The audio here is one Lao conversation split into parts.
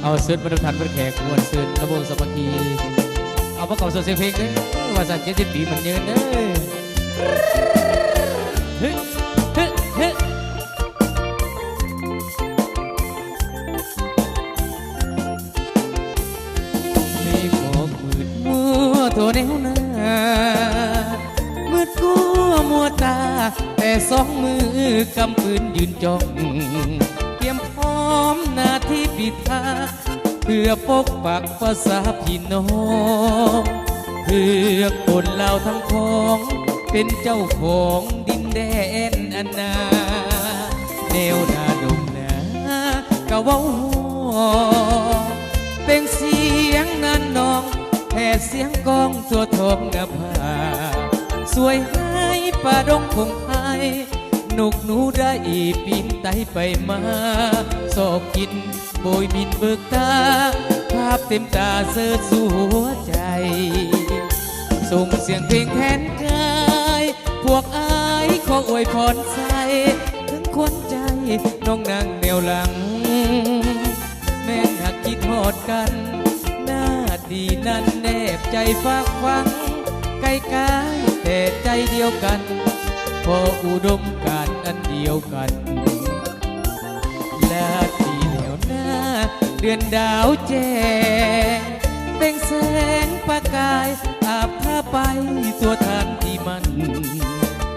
ເອົາເຊີນບັນດາທ່ານແຂກມ່ວນຊື່ນລະວົງສາມັກຄີ ເອົາມາເຂົ້າສູ່ສຽງເພງເດີ້ ວ່າຊັ້ນ ເຈັດສິບປີໝັ້ນຍືນເດີ້ ເຮີ ເຮີ ເຮີ. ເມກໝອກມືດມົວທົ່ວແນວໜ້າ ມືດກົວມົວຕາ ແຕ່ສອງມືກຳປືນຢືນຈ້ອງ ກຽມພ້ອມໜ້າທີ່ພິທັກ ເພື່ອປົກປັກພາສາພີ່ນ້ອງ ເພື່ອຄົນລາວທັງຜອງ ເປັນເຈົ້າຂອງດິນແດນອັນນາ ແນວໜ້າດົງນາກະເວົ້າຮ້ອງ ເປັ່ງສຽງນານນອງ ແຜ່ສຽງກ້ອງທົ່ວທ້ອງນະພາ ສວຍໄຮປ່າດົງພົງໄພ ນົກໜູໄດ້ປີນໄຕ່ໄປມາ ຊອກກິນໂບຍບິນເບີກຕາ ພາບເຕັມຕາເສີດສູ່ຫົວໃຈ ສົ່ງສຽງເພງແທນກາຍ ພວກອ້າຍຂໍອວຍພອນໃສ່ ເຖິງຂວັນໃຈນ້ອງນາງແນວຫຼັງ ແມ່ນຫາກຄິດຮອດກັນ ໜ້າທີ່ນັ້ນແນບໃຈຝາກຝັງ ໃກ້ກາຍແຕ່ໃຈດຽວກັນ ເພາະອຸດົມການອັນດຽວກັນ ລາຕີແນວໜ້າ ເດືອນດາວແຈ້ງ ເປັ່ງແສງປະກາຍ ອາບພາໄປທົ່ວທ່ານທີ່ໝັ້ນ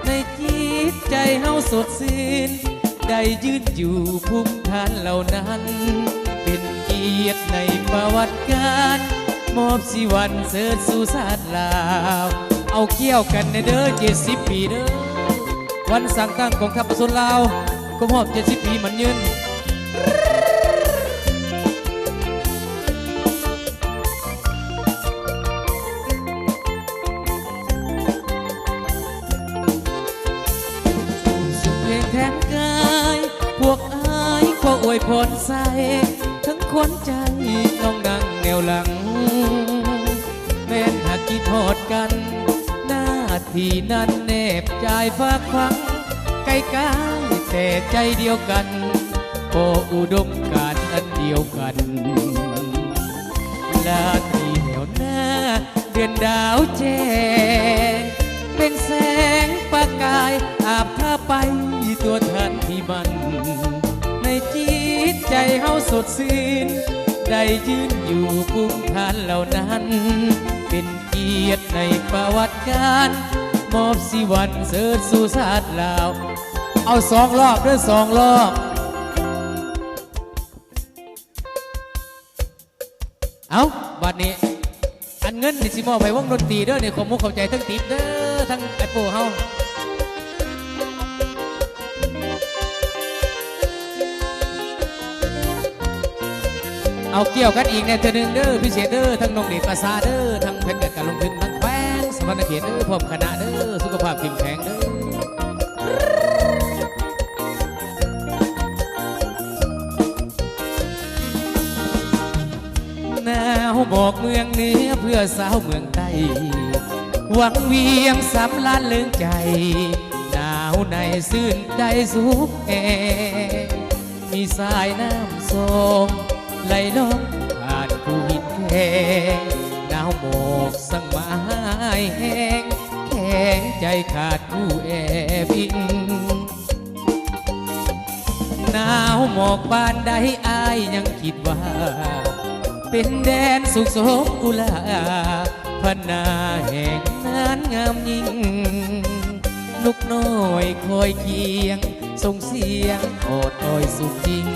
ໃນຈິດໃຈເຮົາສົດຊື່ນ ໄດ້ຢືນຢູ່ພູມຖານເຫຼົ່ານັ້ນ ເປັນກຽດໃນປະຫວັດການ ມອບສີວັນເສີດສູ່ຊາດລາວ ເອົາກ່ຽວກັນແດ່ເດີ້ ເຈັດສິບປີເດີ້ ວັນສ້າງຕັ້ງກອງທັບປະຊາຊົນລາວ ຄົບຮອບເຈັດສິບປີໝັ້ນຍືນ ພວກອ້າຍຂໍອວຍພອນໃສ່ ເຖິງຂວັນໃຈນ້ອງນາງແນວຫຼັງ ແມ່ນຫາກຄິດຮອດກັນ ໜ້າທີ່ນັ້ນແນບໃຈຝາກຝັງ ໃກ້ກາຍແຕ່ໃຈດຽວກັນ ເພາະອຸດົມການອັນດຽວກັນ ລາຕີແນວໜ້າ ເດືອນດາວແຈ້ງ ເປັ່ງແສງປະກາຍ ອາບພາໄປທົ່ວທ່ານທີ່ໝັ້ນ ໃນຈິດໃຈເຮົາສົດຊື່ນ ໄດ້ຢືນຢູ່ພູມຖານເຫຼົ່ານັ້ນ ເປັນກຽດໃນປະຫວັດການ ມອບສີວັນເສີດສູ່ຊາດລາວ ເອົາສອງລອບເດີ້ ສອງລອບ. ເອົ້າ ບາດນີ້ ອັນເງິນນີ້ຊິມອບໃຫ້ວົງດົນຕີເດີ້ ນີ້ ຂອບມຸກຂອບໃຈທັງຕິບເດີ້ ທັງໄອ້ໂປ້ເຮົາ ເອົາກ່ຽວກັນອີກແນ່ເທື່ອໜຶ່ງເດີ້ ພິເສດເດີ້ ທັງນ້ອງເດດປາສາເດີ້ ທັງແພນການລົງທຶນ ທັງແຂວງສະຫວັນນະເຂດເດີ້ ພ້ອມຄະນະເດີ້ ສຸຂະພາບເຂັ້ມແຂງເດີ້. ໜາວໝອກເມືອງເໜືອເພື່ອສາວເມືອງໃຕ້ ວັງວຽງສຳລານເລີງໃຈ ໜາວໃນຊື່ນໃຈສຸກແອ ມີສາຍນ້ຳຊອງໄຫຼລ່ອງຜ່ານພູຫີນແຄ ໜາວໝອກສັງມາຮ້າຍແຮງ ແຂງໃຈຂາດຄູ່ແອບອິງ. ໜາວໝອກປານໃດ ອ້າຍຍັງຄິດວ່າ ເປັນແດນສຸກສົມອຸລາ ພັນນາແຫ່ງນານງາມຍິ່ງ. ນົກນ້ອຍຄອຍຄຽງ ສົ່ງສຽງອອດອ້ອຍສຸກຍິ່ງ.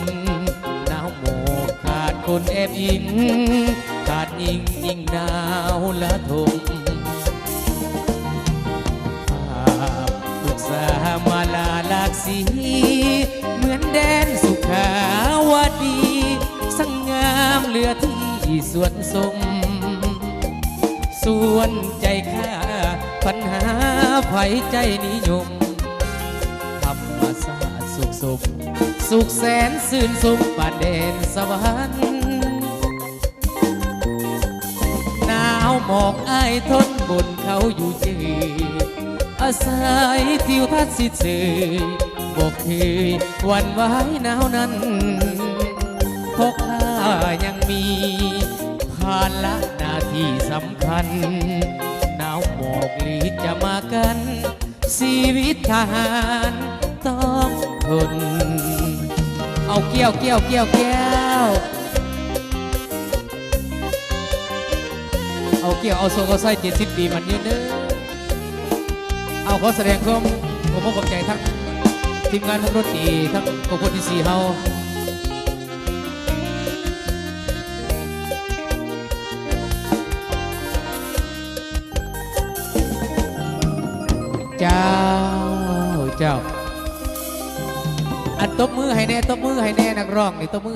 ໜາວໝອກຂາດຄົນແອບອິງ ຂາດຍິ່ງຍິ່ງໜາວລະທົງ. ພາບລູກສາມາລາຫຼາກສີ ເໝືອນແດນສຸຂາວະດີ ສັງງາມເຫຼືອທີ່ຊວນຊົມ. ຊວນໃຈຂ້າ ພັນຫາໃຜໃຈນິຍົມ ທຳມະຊາດສຸກສົມ ສຸກແສນຊື່ນຊົມປານແດນສະຫວັນ. ໜາວໝອກອ້າຍທົນບົນເຂົາຢູ່ເຈີ ອາໄສທິວທັດຊິດເຊີຍ ບໍ່ເຄີຍຫວັ່ນໄຫວໜາວນັ້ນ. ພ ພວກຂ້ายังมีภาระหน้าที่สำคัญ หนาวหมอกหลีจะมากัน ชีวิตทหารต้องทน เอาเกี้ยว เกี้ยว เกี้ยว เกี้ยว เอาเกี้ยว เอาโศกเอาไส้ เจ็ดสิบ ปีมันยืนเด้อ เอาขอแสดงความขอบคุณขอบใจทั้งทีมงานวงดนตรี ทั้งครอบครัวที่สี่เฮา เจ้า เจ้า อันตบมือให้แน่ ตบมือให้แน่ นักร้องนี่ตบมือ